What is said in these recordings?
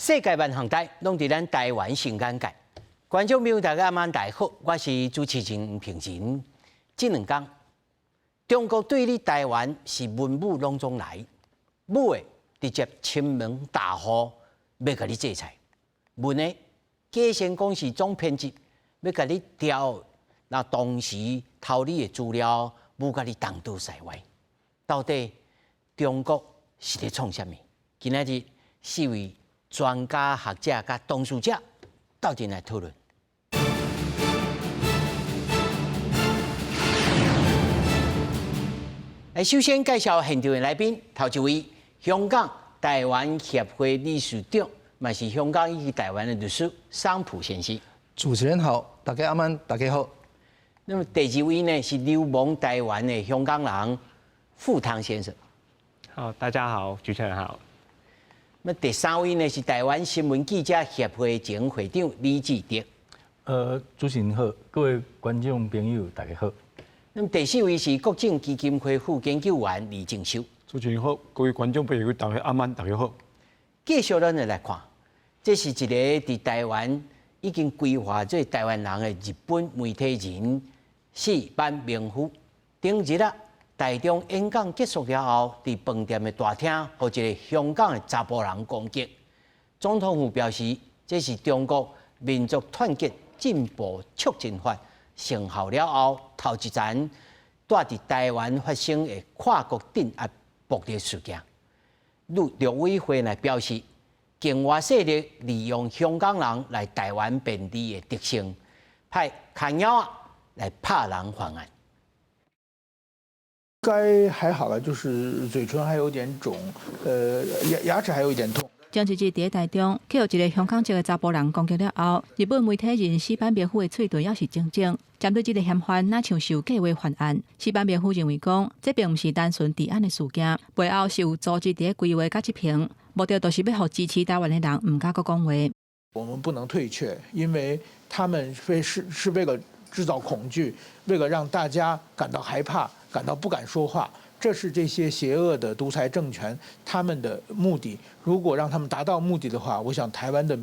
世界萬項代攏佇咱台灣新眼界。觀眾朋友大家晚大好，我是主持人平仁。這兩工，中國對你台灣是文武攏總來，武的直接親門大戶欲共你制裁，文的假先講是總編輯欲共你調，那當時偷你的資料，舞共你東倒西歪。到底中國是咧創啥物？今仔日四位專家學者佮當事者鬥陣來討論。來，首先介紹現場的來賓，頭一位香港台灣協會理事長，嘛是香港以及台灣的律師桑普先生。主持人好，大家晚安，大家好。那麼第二位呢是流亡台灣的香港人傅湯先生。好，大家好，主持人好。那第三位呢是台灣新聞記者協會前會長李志德。主持人好，各位觀眾朋友大家好。那麼第四位是國政基金會副研究員李正修。主持人好，各位觀眾朋友大家晚安，大家好。繼續咱來看，這是一個佇台灣已經歸化做台灣人的日本媒體人矢板明夫。頂日啊，台中演講結束了後，佇飯店的大廳，予一個香港的查埔人攻擊。總統府表示，這是中國民族團結進步促進法生效了後，頭一層蹛佇台灣發生的跨國鎮壓暴力事件。陸委會來表示，境外勢力利用香港人來台灣便利的特性，派牽鳥仔來拍人犯案。該還好啦，就是嘴唇還有點腫，牙齒還有一點痛。前一日佇台中，去予一个香港籍的查埔人攻擊了後，日本媒體人矢板明夫的喙唇猶是腫腫。針對這个嫌犯，若像是有計劃犯案。矢板明夫認為講，這並毋是單純治安的事件，背後是有組織佇咧規劃佮執行，目的就是欲予支持台灣的人毋敢閣講話。我們不能退卻，因為他們非是為了製造恐懼，為了讓大家感到害怕，感到不敢說話。這是這些邪惡的獨裁政權他們的目的。如果讓他們達到目的的話，我想台灣的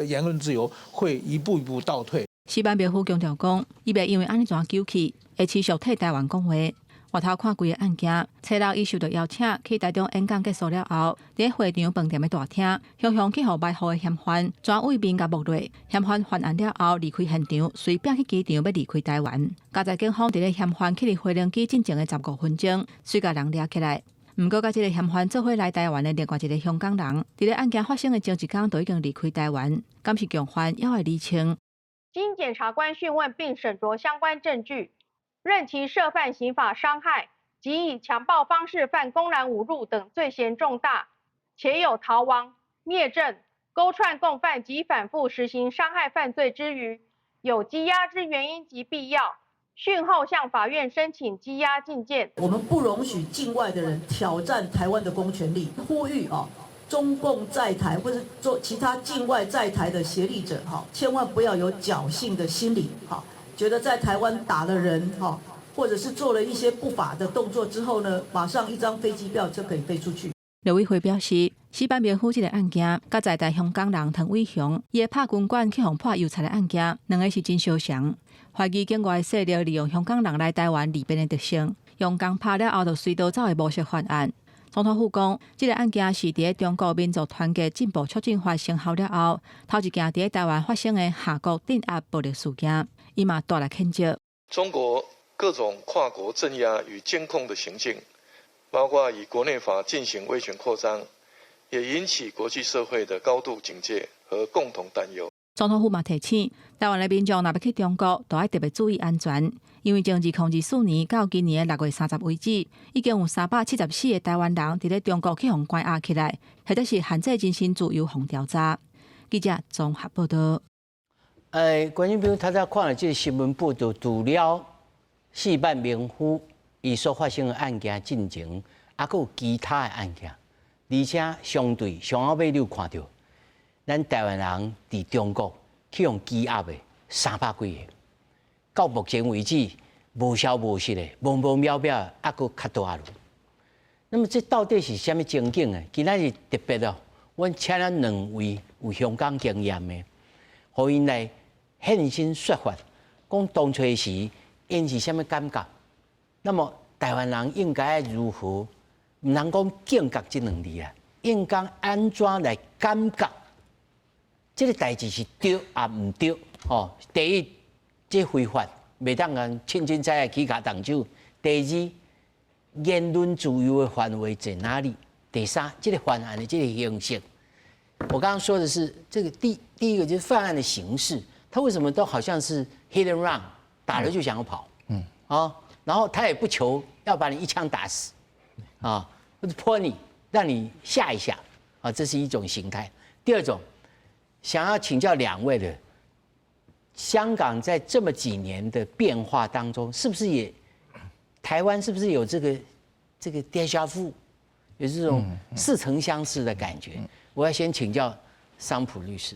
言論自由會一步一步倒退。矢板明夫強調講，伊袂因為按呢怎糾氣，會持續替台灣講話。外頭看規个案件，初六伊受到邀請去台中演講結束了後，佇會場飯店的大廳，雄雄去予埋伏的嫌犯全位面共摸落，嫌犯犯案了後離開現場，隨便去機場欲離開台灣。佳哉警方佇咧嫌犯去佇飛行機進前的15分鐘，隨共人掠起來。毋過，佮這个嫌犯做伙來台灣的另外一个香港人，佇咧案件發生的前一工就已經離開台灣，敢是共犯猶會釐清。經檢察官訊問並審酌相關證據，認其涉犯刑法傷害及以強暴方式犯公然侮辱等罪嫌重大，且有逃亡、滅證、勾串共犯及反覆實行傷害犯罪之虞，有羈押之原因及必要，訊後向法院申請羈押禁見。我們不容許境外的人挑戰台灣的公權力，呼籲啊，中共在台或者做其他境外在台的協力者，哈，千萬不要有僥倖的心理，哈，覺得在台灣打了人，哈，或者是做了一些不法的動作之後呢，馬上一張飛機票就可以飛出去。陸委會表示，矢板明夫這个案件，佮在台香港人湯偉雄，伊的拍軍管去予潑油漆的案件，兩个是真相像，懷疑境外勢力利用香港人來台灣利便的特性，用共拍了後就隨逃走的模式犯案。總統府講，這个案件是佇咧中國民族團結進步促進法生效了後，頭一件佇咧台灣發生的跨國鎮壓暴力事件，伊嘛大力譴責。中國各種跨國鎮壓與監控的行徑，包括以國內法進行威權擴張，也引起國際社會的高度警戒和共同擔憂。總統府嘛提醒，台灣的民眾若欲去中國，都愛特別注意安全，因為從2024年到今年的6月30為止，已經有374個台灣人佇咧中國去予關押起來，或者是限制人身自由予調查。記者綜合報道。觀眾朋友，頭才看了這个新聞報道，除了矢板明夫伊所發生的案件進前，猶閣有其他的案件，而且相對上後尾你有看著，咱台灣人佇中國去予羈押的三百幾个，到目前為止無消無息的，無無渺渺，猶閣較多啊。那麼這到底是啥物情景呢？今仔日特別哦，阮請了兩位有香港經驗的，予𪜶來現身說法，講當初時𪜶是啥物感覺？那麼台灣人應該如何？毋通講警覺這兩字啊，應該按怎來感覺？這個代誌是對抑毋對？吼，第一，這非法，袂當共凊凊彩仔起跤動手；第二，言論自由的範圍在哪裡？第三，這個犯案的這個形式，我剛剛說的是這個第一個就是犯案的形式，他為什麼都好像是 hit and run，打了就想要跑，啊，然後他也不求要把你一槍打死，啊，或者潑你，讓你嚇一下，啊，這是一種形態。第二種，想要請教兩位的，香港在這麼幾年的變化當中，是不是也台灣是不是有這個 déjà vu，有這種似曾相識的感覺？我要先請教桑普律師。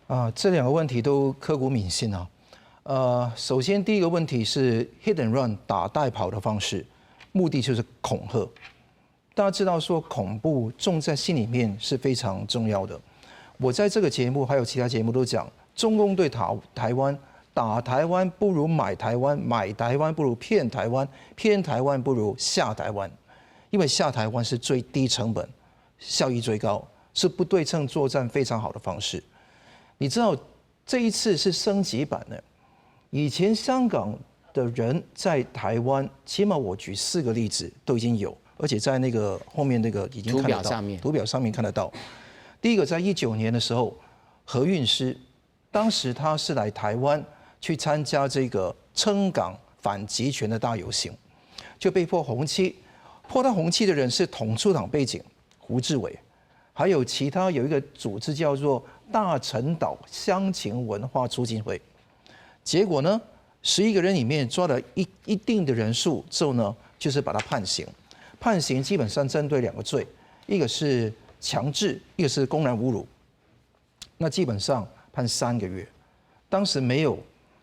啊，這兩個問題都刻骨銘心啊。首先第一個問題是 hit and run 打帶跑的方式，目的就是恐嚇。大家知道說恐怖種在心裡面是非常重要的。我在這個節目還有其他節目都講，中共對台灣打台灣不如買台灣，買台灣不如騙台灣，騙台灣不如嚇台灣，因為嚇台灣是最低成本、效益最高，是不對稱作戰非常好的方式。你知道這一次是升級版的。以前香港的人在台灣，起碼我舉四個例子都已經有，而且在那個後面那個已經看得到，圖表上面，圖表上面看得到。第一個，在19年的時候，何韻詩，當時他是來台灣去參加這個撐港反極權的大遊行，就被潑紅漆，潑他紅漆的人是統促黨背景胡志偉，還有其他有一個組織叫做大陳島鄉情文化促進會。結果呢，11個人裡面抓了一定的人數之後呢，就是把他判刑。判刑基本上針對兩個罪，一個是強制，一個是公然侮辱。那基本上判3個月。當時沒有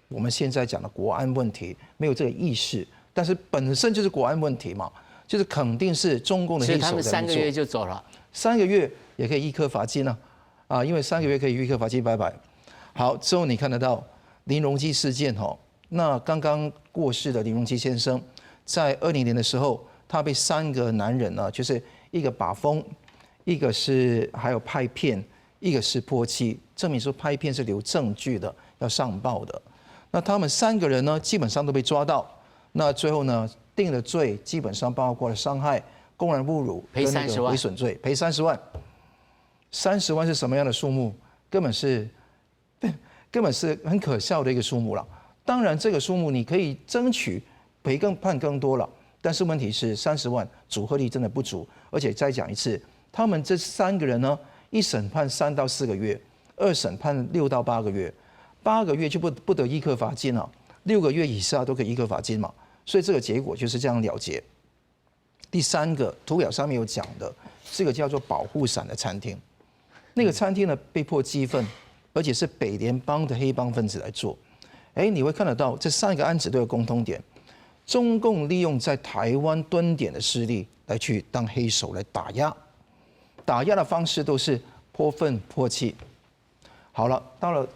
我們現在講的國安問題，沒有這個意識，但是本身就是國安問題嘛，就是肯定是中共的黑手。所以他們三個月就走了。三個月也可以易科罰金啊，啊，因為三個月可以易科罰金，拜拜。好，之後你看得到林榮基事件吼，那剛剛過世的林榮基先生，在20年的時候，他被三個男人呢，就是一個把風，一個是還有拍片，一個是潑漆，證明說拍片是留證據的，要上報的。那他們三個人呢，基本上都被抓到。那最後呢，定的罪基本上包括了傷害、公然侮辱、賠三十萬、毀損罪，賠三十萬。三十萬是什麼樣的數目？根本是很可笑的一個數目了。當然，這個數目你可以爭取賠更判更多了，但是問題是三十萬阻嚇力真的不足。而且再講一次，他們這三個人呢，一審判3到4個月，二審判6到8個月，八個月就不得易科罰金了，6個月以下都可以易科罰金嘛。所以這個結果就是這樣了結。第三個圖表上面有講的，這個叫做保護傘的餐廳，那個餐廳呢被潑雞糞，而且是北聯幫的黑幫分子來做。哎，你會看得到這三個案子都有共通點，中共利用在台灣蹲點的勢力來去當黑手來打壓，打壓的方式都是潑糞潑漆。好了，到了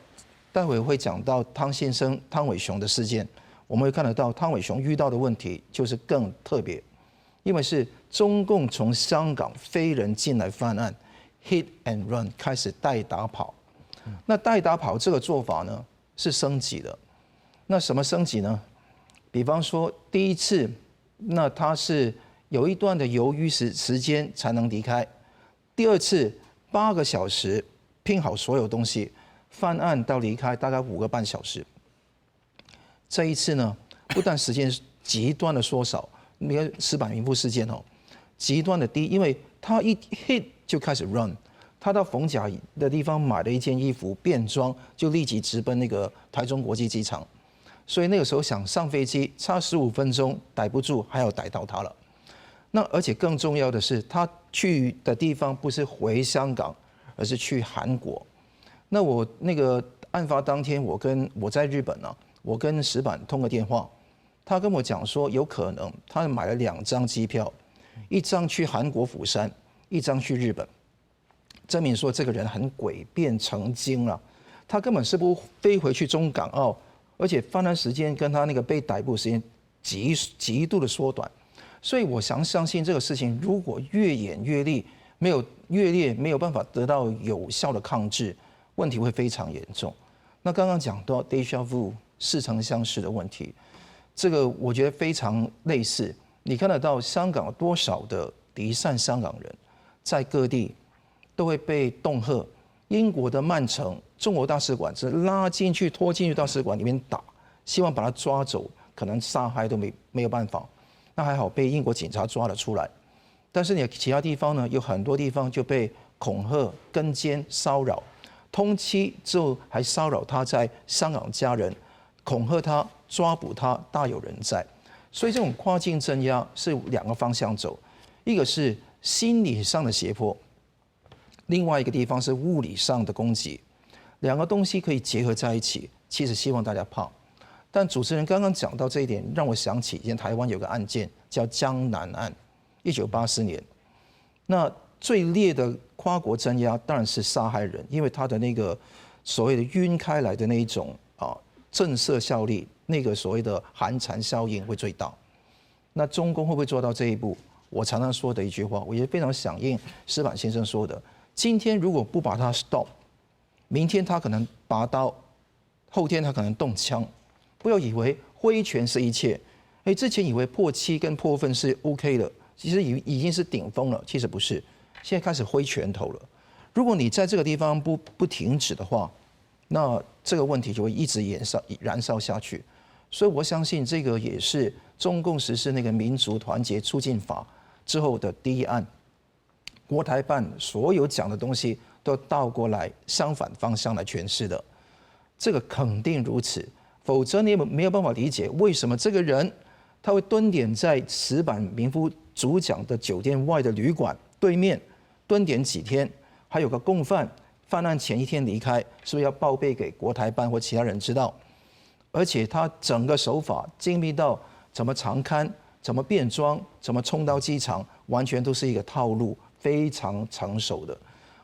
待會會講到湯先生湯偉雄的事件，我們會看得到湯偉雄遇到的問題就是更特別，因為是中共從香港飛人進來犯案，hit and run 開始帶打跑，那帶打跑這個做法呢是升級的。那什麼升級呢？比方說第一次，那他是有一段的猶豫時間才能離開；第二次8個小時拼好所有東西，犯案到離開大概5個半小時。這一次呢，不但時間極端的縮少，你看矢板明夫事件哦，極端的低，因為他一 hit 就開始 run，他到逢甲的地方買了一件衣服變裝，就立即直奔那個台中國際機場。所以那個時候想上飛機，差15分鐘逮不住，還要逮到他了。那而且更重要的是，他去的地方不是回香港，而是去韓國。那我那個案發當天，我在日本呢，我跟矢板通個電話，他跟我講說，有可能他買了兩張機票，一張去韓國釜山，一張去日本。證明說這個人很詭辯成精了。他根本是不飛回去中港澳，而且犯案時間跟他那個被逮捕時間極度的縮短。所以我想相信這個事情如果越演越烈，沒有越烈沒有辦法得到有效的抗制，問題會非常嚴重。那剛剛講到 déjà vu 似曾相識的問題，這個我覺得非常類似。你看得到香港多少的離散香港人，在各地都會被恫嚇。英國的曼城中國大使館是拉進去拖進去大使館裡面打，希望把他抓走，可能殺害都沒有辦法。那還好被英國警察抓了出來。但是你其他地方呢，有很多地方就被恐嚇、跟監、騷擾，通緝之後還騷擾他在香港家人，恐嚇他、抓捕他，大有人在。所以這種跨境鎮壓是兩個方向走，一個是心理上的脅迫，另外一個地方是物理上的攻擊，兩個東西可以結合在一起。其實希望大家怕。但主持人剛剛講到這一點，讓我想起以前台灣有個案件叫江南案，1984年。那最烈的跨國鎮壓當然是殺害人，因為他的那個所謂的暈開來的那一種啊震懾效力，那個所謂的寒蟬效應會最大。那中共會不會做到這一步？我常常說的一句話，我也非常響應矢板先生說的：今天如果不把他 stop，明天他可能拔刀，後天他可能動槍。不要以為揮拳是一切，哎，之前以為潑漆跟潑糞是 OK 的，其實已經是頂峰了，其實不是，現在開始揮拳頭了。如果你在這個地方不停止的話，那這個問題就會一直燃燒下去。所以我相信這個也是中共實施那個民族團結促進法之後的第一案。國台辦所有講的東西都倒過來相反方向來詮釋的，這個肯定如此。否則你也沒有辦法理解為什麼這個人他會蹲點在矢板明夫主講的酒店外的旅館對面蹲點幾天，還有個共犯犯案前一天離開，是不是要報備給國台辦或其他人知道？而且他整個手法精密到怎麼藏龕、怎麼變裝、怎麼衝到機場，完全都是一個套路，非常成熟的。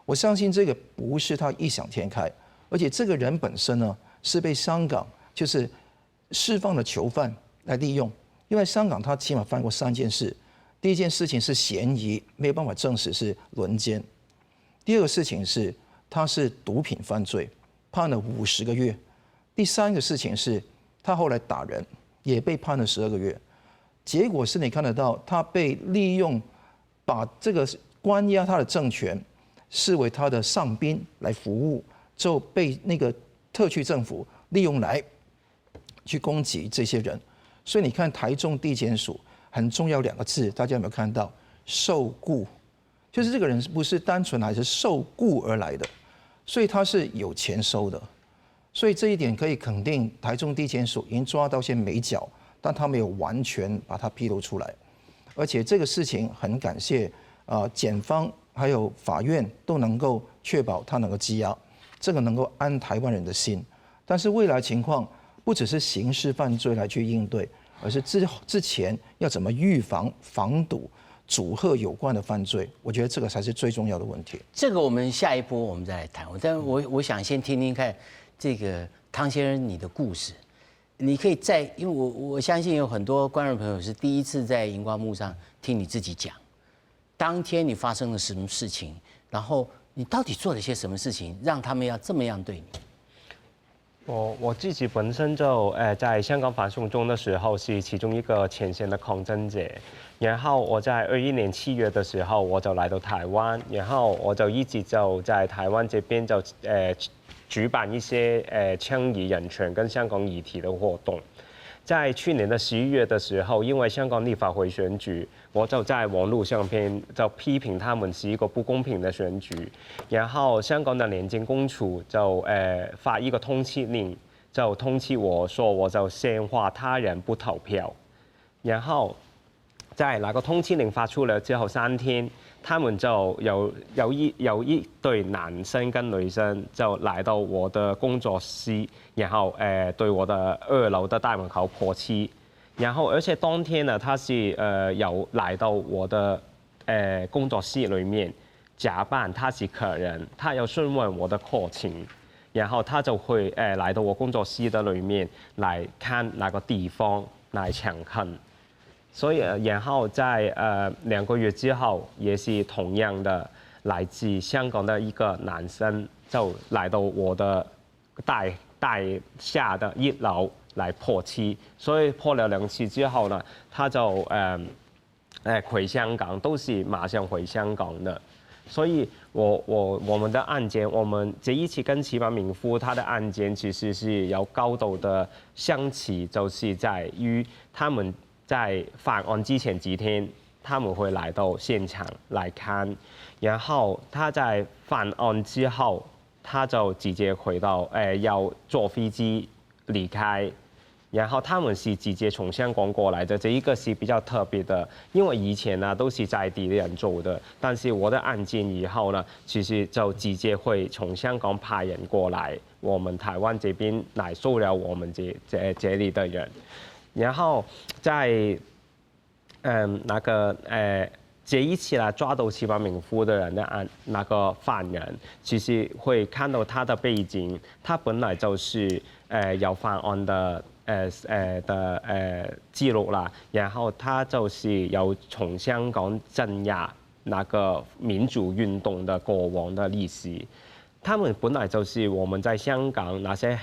我相信這個不是他異想天開，而且這個人本身呢是被香港就是釋放的囚犯來利用，因為香港他起碼犯過三件事。第一件事情是嫌疑，沒有辦法證實是輪姦；第二個事情是他是毒品犯罪，判了50個月；第三個事情是他後來打人，也被判了12個月。結果是你看得到，他被利用，把這個關押他的政權視為他的上賓來服務，就被那個特區政府利用來去攻擊這些人。所以你看台中地檢署很重要兩個字，大家有沒有看到？受僱，就是這個人不是單純還是受僱而來的，所以他是有錢收的。所以這一點可以肯定，台中地檢署已經抓到些眉角，但他沒有完全把它披露出來。而且這個事情很感謝啊，檢方還有法院都能夠確保他能夠羈押，這個能夠安台灣人的心。但是未來情況不只是刑事犯罪來去應對，而是之前要怎麼預防、防堵、阻嚇有關的犯罪，我覺得這個才是最重要的問題。這個我們下一波我們再來談。但我想先聽聽看這個湯先生你的故事。你可以在，因為我相信有很多觀眾朋友是第一次在熒光幕上聽你自己講，當天你發生了什麼事情，然後你到底做了些什麼事情，讓他們要這麼樣對你？我自己本身就在香港反送中的時候是其中一個前線的抗爭者，然後我在21年7月的時候我就來到台灣，然後我就一直就在台灣這邊就舉辦一些倡議人權跟香港議題的活動。在去年的11月的時候，因為香港立法會選舉，我就在網絡上邊就批評他們是一個不公平的選舉，然後香港的廉政公署就發一個通緝令，就通緝我說我就煽惑他人不投票，然後在那個通緝令發出了之後3天，他們就有一對男生跟女生就來到我的工作室，然後對我的二樓的大門口潑漆，然後而且當天呢，他是有來到我的工作室裏面，假扮他是客人，他要詢問我的課程，然後他就會來到我工作室的裏面來看那個地方來搶坑。所以然後在2個月之後，也是同樣的，來自香港的一個男生就來到我的大廈的一樓來潑漆，所以潑了兩次之後呢，他就回香港，都是馬上回香港的。所以我們的案件，我們這一次跟矢板明夫他的案件其實是有高度的相似，就是在於他們在犯案之前幾天，他們會來到現場來看，然後他在犯案之後，他就直接回到要坐飛機離開。然後他們是直接從香港過來的，這一個是比較特別的，因為以前呢都是在地的人做的，但是我的案件以後呢，其實就直接會從香港派人過來我們台灣這邊來騷擾我們這裡的人，然後在那個這一次來抓到矢板明夫的人的案，那個犯人，其實會看到他的背景，他本來就是有犯案的記錄啦，然後他就是有從香港鎮壓那個民主運動的過往的歷史。他們本來就是我們在香港那些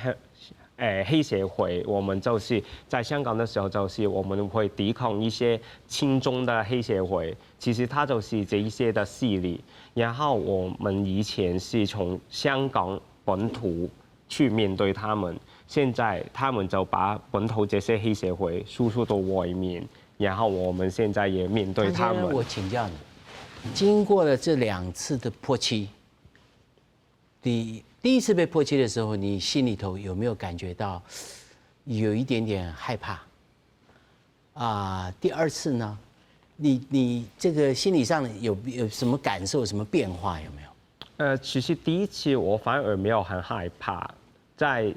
黑社會，我們就是在香港的時候，就是我們會抵抗一些親中的黑社會。其實他就是這一些的勢力。然後我們以前是從香港本土去面對他們，現在他們就把本土這些黑社會輸出到外面，然後我們現在也面對他們。我請教你，經過了這兩次的潑漆，你第一次被潑漆的時候，你心裡頭有沒有感覺到有一點點害怕？啊，第二次呢？你這個心理上有什麼感受、什麼變化有沒有？其實第一次我反而沒有很害怕，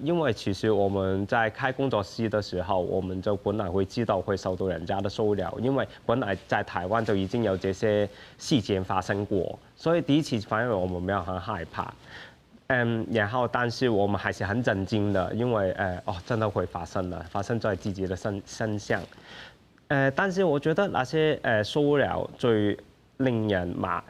因為其實我們在開工作室的時候，我們就本來會知道會受到人家的騷擾，因為本來在台灣就已經有這些事件發生過，所以第一次反而我們沒有很害怕。然後但是我們還是很震驚的，因為哦，真的會發生了，發生在自己的身上。但是我覺得那些騷擾最令人麻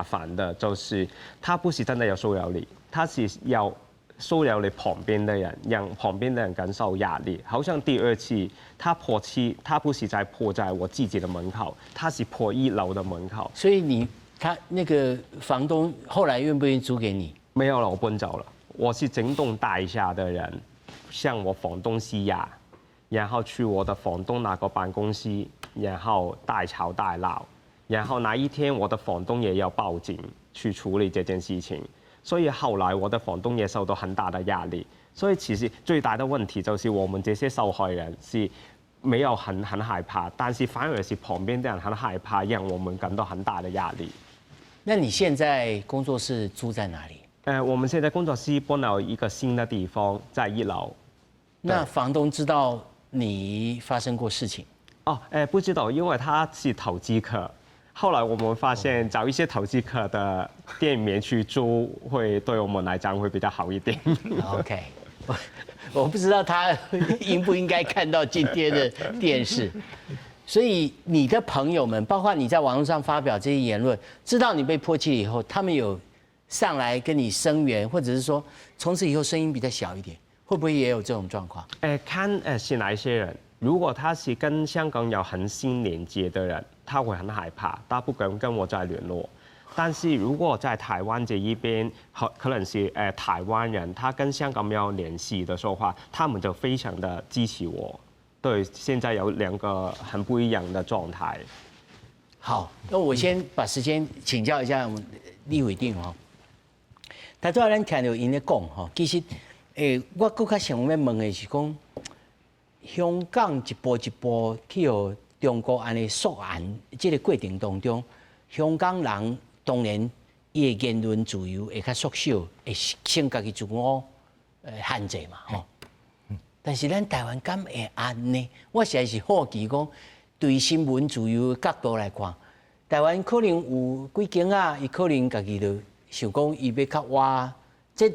煩的，就是他不是真的有騷擾你，他是要騷擾你旁邊的人，讓旁邊的人感受壓力。好像第二次他潑漆，他不是在潑在我自己的門口，他是潑一樓的門口。所以他那個房東後來願不願意租給你？沒有了，我搬走了。我是整棟大廈的人，向我房東施壓，然後去我的房東那個辦公室，然後大吵大鬧。然後那一天，我的房東也要報警去處理這件事情，所以後來我的房東也受到很大的壓力。所以其實最大的問題就是我們這些受害人是沒有很害怕，但是反而是旁邊的人很害怕，讓我們感到很大的壓力。那你現在工作室租在哪裡？我們現在工作室搬到一個新的地方，在一樓。那房東知道你發生過事情？哦，不知道，因為他是投資客。後來我們發現找一些投資客的店面去租，會對我們來講會比較好一點。 OK，我不知道他應不應該看到今天的電視。所以你的朋友們，包括你在網絡上發表這些言論，知道你被潑漆以後，他們有上來跟你聲援，或者是說從此以後聲音比較小一點，會不會也有這種狀況？看是哪一些人。如果他是跟香港有很深連接的人，他會很害怕，他不敢跟我再聯絡。但是如果在台灣這一邊，可能是台灣人，他跟香港沒有聯繫的說話，他們就非常的支持我。對，現在有兩個很不一樣的狀態。好，那我先把時間請教一下我們李偉定哦。頭拄仔咱聽著𪜶咧講吼，其實我閣較想欲問的是講，香港一步一步去予中國按呢溯源，這個過程當中，香港人當然伊的言論自由會較縮小，會先家己自我限制嘛吼。但是咱台灣敢會按呢？我實在是好奇講，對新聞自由的角度來看，台灣可能有幾間啊，伊可能家己就想講伊欲較倚，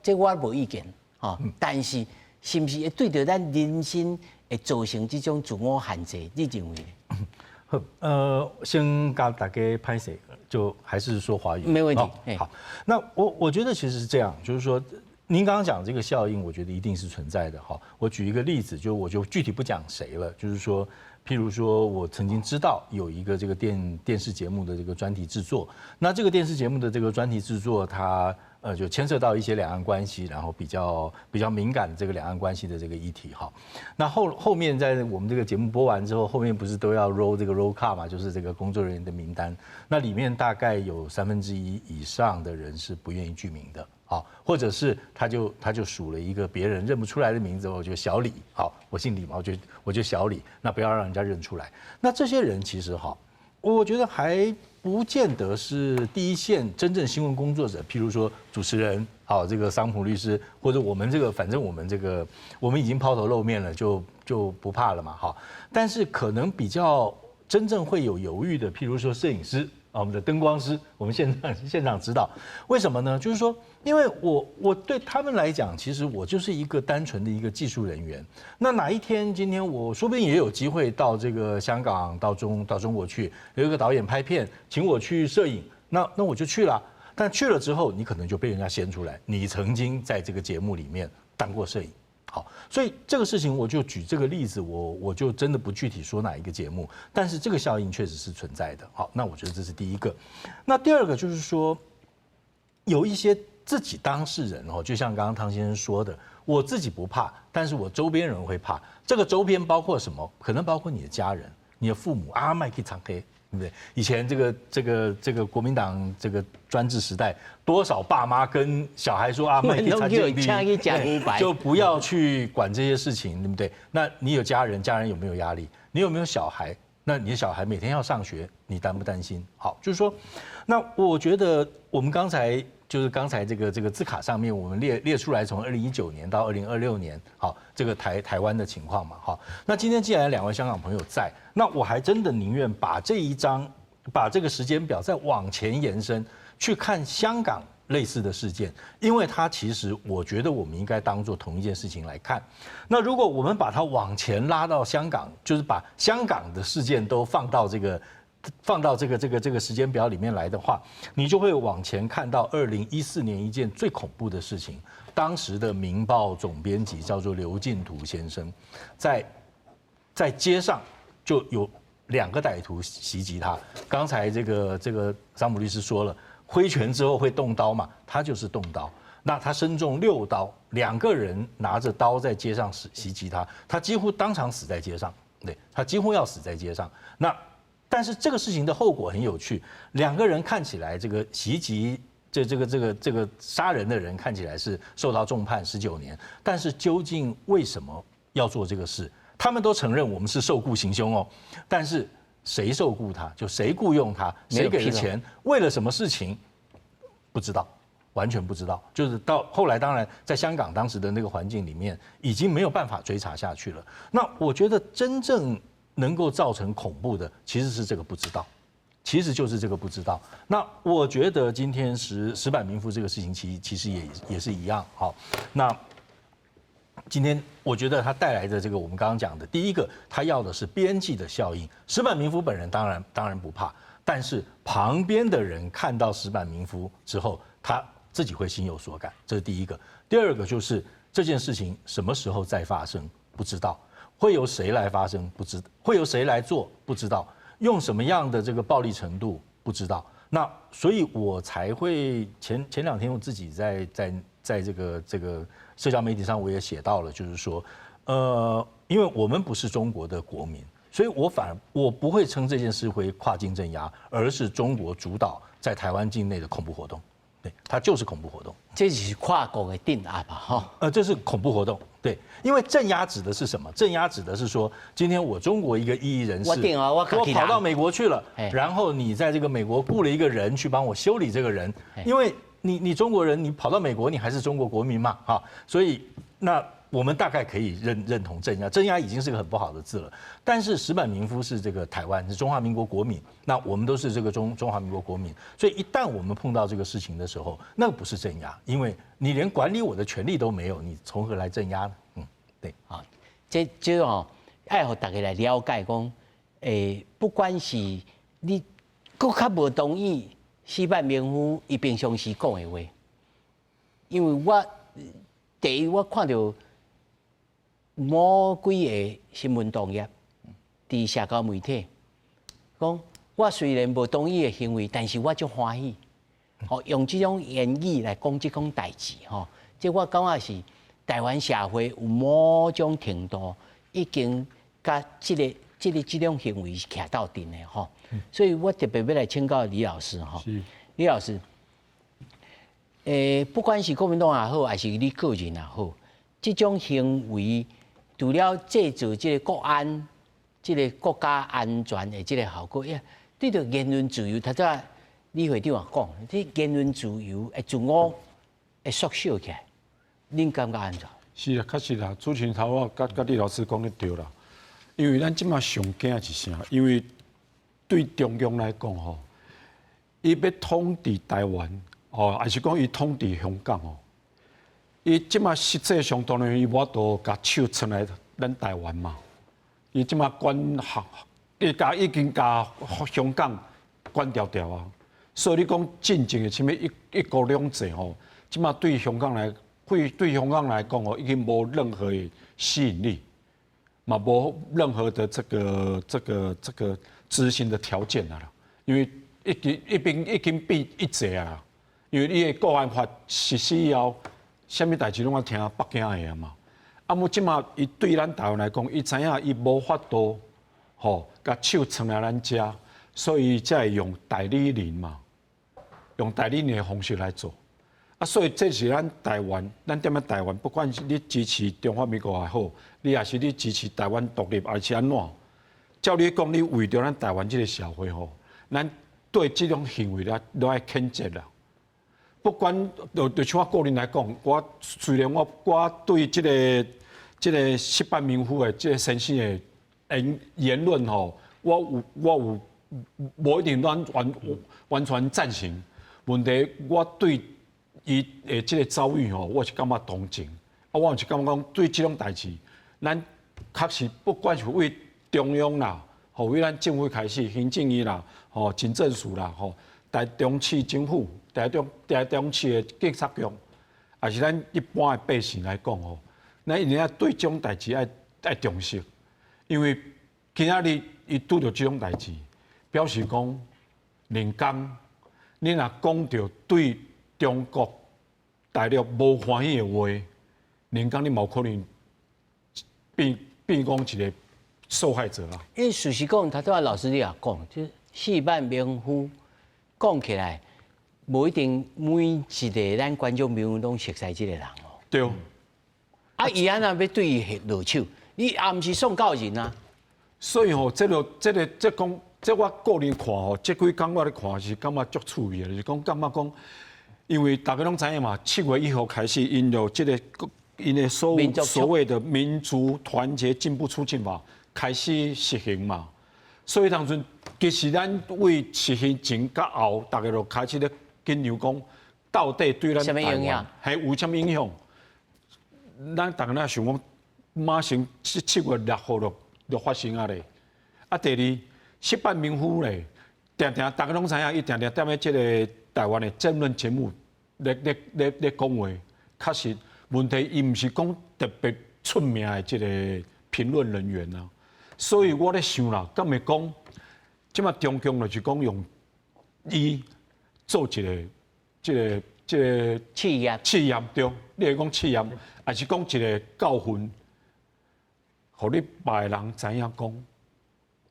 這我無意見，吼。但是是毋是會對著咱人身會造成這種自我限制？你認為呢？好，先共大家歹勢，就還是說華語，沒問題。好，那我覺得其實是這樣，就是說，您剛剛講這個效應，我覺得一定是存在的。哈，我舉一個例子，就我就具體不講誰了，就是說，譬如說我曾經知道有一個這個電視節目的這個專題製作，那這個電視節目的這個專題製作，它就牽涉到一些兩岸關係，然後比較敏感的這個兩岸關係的這個議題哈。那後面在我們這個節目播完之後，後面不是都要 roll 這個 roll card 嘛，就是這個工作人員的名單。那裡面大概有1/3以上的人是不願意具名的，好，或者是他就署了一個別人認不出來的名字，我就小李，好，我姓李嘛，我就小李，那不要讓人家認出來。那這些人其實哈，我覺得還不見得是第一線真正新聞工作者，譬如說主持人，好，這個桑普律師，或者我們這個，反正我們這個，我們已經拋頭露面了，就不怕了嘛，哈。但是可能比較真正會有猶豫的，譬如說攝影師啊，我們的燈光師，我們現場指導，為什麼呢？就是說，因為我對他們來講，其實我就是一個單純的一個技術人員。那哪一天今天我說不定也有機會到這個香港，到中國去，有一個導演拍片，請我去攝影，那我就去了。但去了之後，你可能就被人家掀出來，你曾經在這個節目裡面當過攝影。好，所以這個事情我就舉這個例子，我就真的不具體說哪一個節目，但是這個效應確實是存在的。好，那我覺得這是第一個。那第二個就是說，有一些自己當事人哦，就像剛剛湯先生說的，我自己不怕，但是我周邊人會怕。這個周邊包括什麼？可能包括你的家人、你的父母啊，莫去參黑，對不對？以前這個國民黨這個專制時代，多少爸媽跟小孩說啊，莫去參政，就不要去管這些事情，對不對？那你有家人，家人有沒有壓力？你有沒有小孩？那你的小孩每天要上學，你擔不擔心？好，就是說，那我覺得我們剛才就是剛才這個字卡上面我們列出來，從2019年到2026年，好，這個台灣的情況嘛，好。那今天既然兩位香港朋友在，那我還真的寧願把這一張，把這個時間表再往前延伸，去看香港類似的事件，因為它其實我覺得我們應該當做同一件事情來看。那如果我們把它往前拉到香港，就是把香港的事件都放到這個時間表裡面來的話，你就會往前看到2014年一件最恐怖的事情。當時的《明報》總編輯叫做劉進圖先生，在街上就有兩個歹徒襲擊他。剛才這個桑普律師說了，揮拳之後會動刀嘛，他就是動刀。那他身中六刀，兩個人拿着刀在街上襲擊他，他幾乎當場死在街上。對，他幾乎要死在街上。那但是這個事情的後果很有趣，兩個人看起來這個襲擊這個殺人的人看起來是受到重判19年，但是究竟為什麼要做這個事？他們都承認我們是受僱行兇哦，但是誰受僱他？就誰僱傭他？誰給的錢？為了什麼事情？不知道，完全不知道。就是到後來，當然在香港當時的那個環境裡面，已經沒有辦法追查下去了。那我覺得真正能夠造成恐怖的，其實是這個不知道，其實就是這個不知道。那我覺得今天矢板明夫這個事情，其實也是一樣。好，那今天我覺得他帶來的這個我們剛剛講的，第一個，他要的是邊際的效應。矢板明夫本人當然不怕，但是旁邊的人看到矢板明夫之後，他自己會心有所感，這是第一個。第二個就是這件事情什麼時候再發生，不知道。會由誰來發生？不知會由誰來做？不知道。用什麼樣的這個暴力程度？不知道。那所以，我才會前兩天我自己在這個社交媒體上，我也寫到了，就是說，因為我們不是中國的國民，所以我反而我不會稱這件事為跨境鎮壓，而是中國主導在台灣境內的恐怖活動。對，它就是恐怖活動。這是跨國的鎮壓吧？哈。這是恐怖活動。對，因為鎮壓指的是什麼？鎮壓指的是說，今天我中國一個異議人士，我跑到美國去了，然後你在這個美國僱了一個人去幫我修理這個人，因為你中國人，你跑到美國，你還是中國國民嘛，哈，所以那我們大概可以認同鎮壓，鎮壓已經是個很不好的字了。但是矢板明夫是這個台灣，是中華民國國民，那我們都是這個中華民國國民，所以一旦我們碰到這個事情的時候，那個不是鎮壓，因為你連管理我的權利都沒有，你從何來鎮壓呢？嗯，對，啊，這哦，愛予大家來了解講，不管是你閣較無同意矢板明夫伊平常時講的話，因為我第一我看著某幾个新聞同業佇社交媒體講，我雖然無同意的行為，但是我足歡喜，吼，用這種言語來講這種代誌，吼，這我感覺是台灣社會有某種程度已經佮這種行為是徛鬥陣的，吼，所以我特別欲來請教李老師，吼，李老師，不管是國民黨也好，還是你個人也好，這種行為除了製造這個國安、這個國家安全的這個效果，呀，對著言論自由，頭拄李會長也講，這言論自由會自我會縮小起來，恁感覺按怎？是啊，確實啦，主持人頭我佮李老師講得對啦。因為咱這馬上驚的是啥？因為對中共來講吼，伊欲統治台灣，哦，還是講伊統治香港哦？伊這馬實際上當然伊無法度共手伸來咱台灣嘛。伊這馬管轄，伊共已經共香港管牢牢啊。所以你講真正的啥物一國兩制吼，這馬對香港來講哦，已經無任何的吸引力，嘛無任何的這個執行的條件啊啦。因為已經變一制啊，因為伊的國安法實施以後，啥物代誌攏愛聽北京的嘛。啊，毋這馬伊對咱台灣來講，伊知影伊無法度吼，共手伸來咱遮，所以才會用代理人嘛，用代理人的方式來做。啊，所以這是咱台灣，咱踮咧台灣，不管是你支持中華民國也好，你也是你支持台灣獨立，還是按怎？照你講，你為著咱台灣這個社會吼，咱對這種行為咧，都愛譴責啦。不管就像我個人來講，我雖然我對這個矢板明夫的這個先生的言論吼，我有無一定完全贊成。問題我對伊的這個遭遇吼，我是感覺同情。啊，我是感覺講對這種代誌，咱確實不管是為中央啦，吼為咱政府開始，行政院啦，吼警政署啦，吼台中市政府、台中市的警察局，也是咱一般的百姓來講吼，咱一定要對這種代誌愛重視，因為今仔日伊拄著這種代誌，表示講，連講你若講著對中國大陸無歡喜的話，連講你嘛有可能變講一個受害者啊。因為事實講，頭拄仔老師你也講，就矢板明夫講起來，無一定每一個咱觀眾朋友攏熟悉這個人哦。對。啊，伊按怎欲對伊落手？你也毋是宋教仁啊。所以吼，這個這講，這我個人看吼，這幾工我咧看是感覺足趣味的，就是講感覺講，因為大家攏知影嘛，7月1號開始，𪜶就這個𪜶的所謂的民族團結進步促進法開始實行嘛。所以當陣其實咱為實行前佮後，大家就開始咧緊張講，到底對咱台灣還有啥物影響？咱逐家若想講，馬上7月6號就發生啊咧。啊，第二，矢板明夫咧，定定逐家攏知影，伊定定踮咧這個台灣的政論節目咧講話，確實問題伊毋是講特別出名的這個評論人員啊。所以我咧想啦，敢會講，這馬中共就是講用伊做一個這個這個試驗，試驗對，你會講試驗，還是講一個教訓，予你別个人知影講，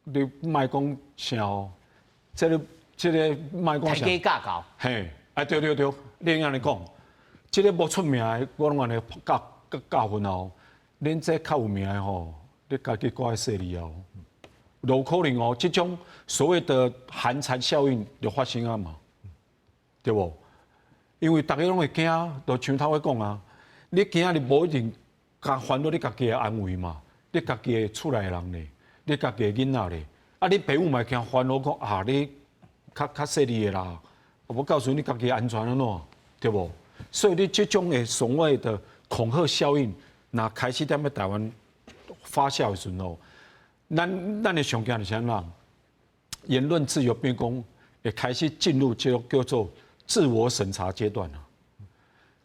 你莫講啥哦，這個莫講啥，提教教，嘿，啊對對對，你按呢講，這個無出名的，我攏按呢教訓哦，恁這較有名的吼，你家己閣愛細膩哦，有可能哦，這種所謂的寒蟬效應就發生啊嘛，對無？因為大家攏會驚，就像頭仔講啊，你驚你無一定共煩惱你家己的安危嘛，你家己的厝內的人咧，你家己的囡仔咧，啊，你爸母嘛會驚煩惱講啊，你較較細膩的啦，無告訴你家己安全按怎，對無？所以你這種的所謂的恐嚇效應，若開始踮咧台灣發酵的時陣哦，咱的上驚就是按怎？言論自由變講會開始進入這個叫做自我審查階段啊！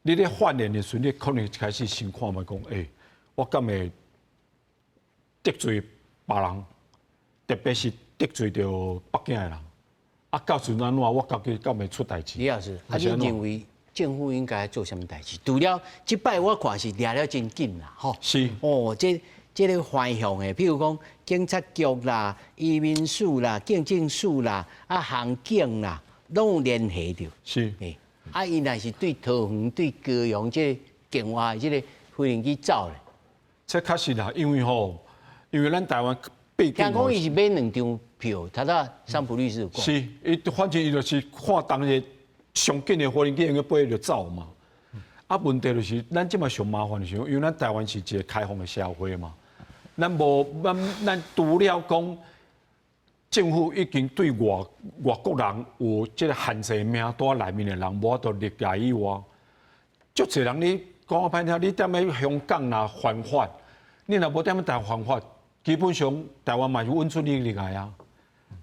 你咧發言的時陣，你可能開始先看覓講，欸，我敢會得罪別人，特別是得罪著北京的人。啊，到時按怎，我家己敢會出代誌？李老師，啊，你認為政府應該做啥物代誌？除了這擺我看是掠了真緊啦，吼。是。哦，這個方向的，比如講警察局啦、移民署啦、警政署啦、啊航警啦，攏有聯繫著。是。欸，啊，伊若是對桃園、對高雄這個境外這個飛行機走咧，這確實啦，因為吼，因為咱台灣畢竟聽講伊是買兩張票，頭拄桑普律師有講。是，伊反正伊就是看當日上緊的飛行機用閣飛就走嘛。啊，問題就是咱這馬上麻煩的是，因為咱台灣是一個開放的社會嘛，咱無咱咱除了講政府已經對外國人有這個限制名單內面的人無法度入來以外，足濟人你講較歹聽，你踮咧香港若犯法，你若無踮咧台灣犯法，基本上台灣嘛是允准你入來啊。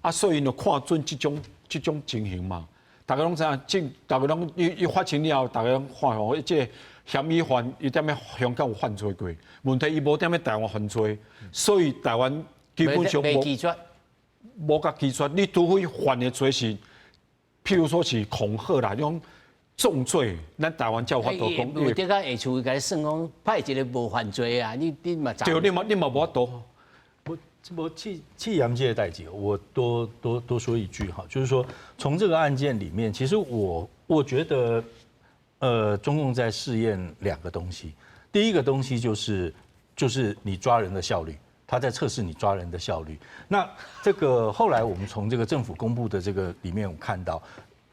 啊，所以𪜶就看準這種情形嘛。大家攏知影，這大家攏伊伊發生了後，大家攏看吼，這個嫌疑犯伊踮咧香港有犯罪過，問題伊無踮咧台灣犯罪，所以台灣基本上無無共拒絕。你除非犯的罪是，譬如說是恐嚇啦，這種重罪，咱台灣才有法度講。有得個下厝共你算講，派一個無犯罪啊，你嘛對，你嘛無法度。我氣氣陽這個代誌，我多說一句哈，就是說從這個案件裡面，其實我覺得，中共在試驗兩個東西。第一個東西就是你抓人的效率，他在測試你抓人的效率。那這個後來我們從這個政府公布的這個裡面，我看到，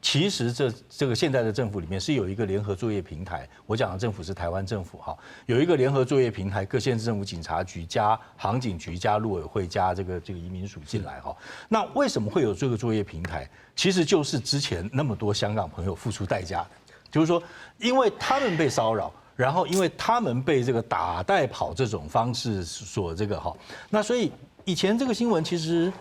其實這個現在的政府裡面是有一個聯合作業平台。我講的政府是台灣政府哈，有一個聯合作業平台，各縣市政府警察局加航警局加陸委會加這個移民署進來哈。那為什麼會有這個作業平台？其實就是之前那麼多香港朋友付出代價的，就是說，因為他們被騷擾，然後因為他們被這個打帶跑這種方式所這個哈，那所以以前這個新聞其實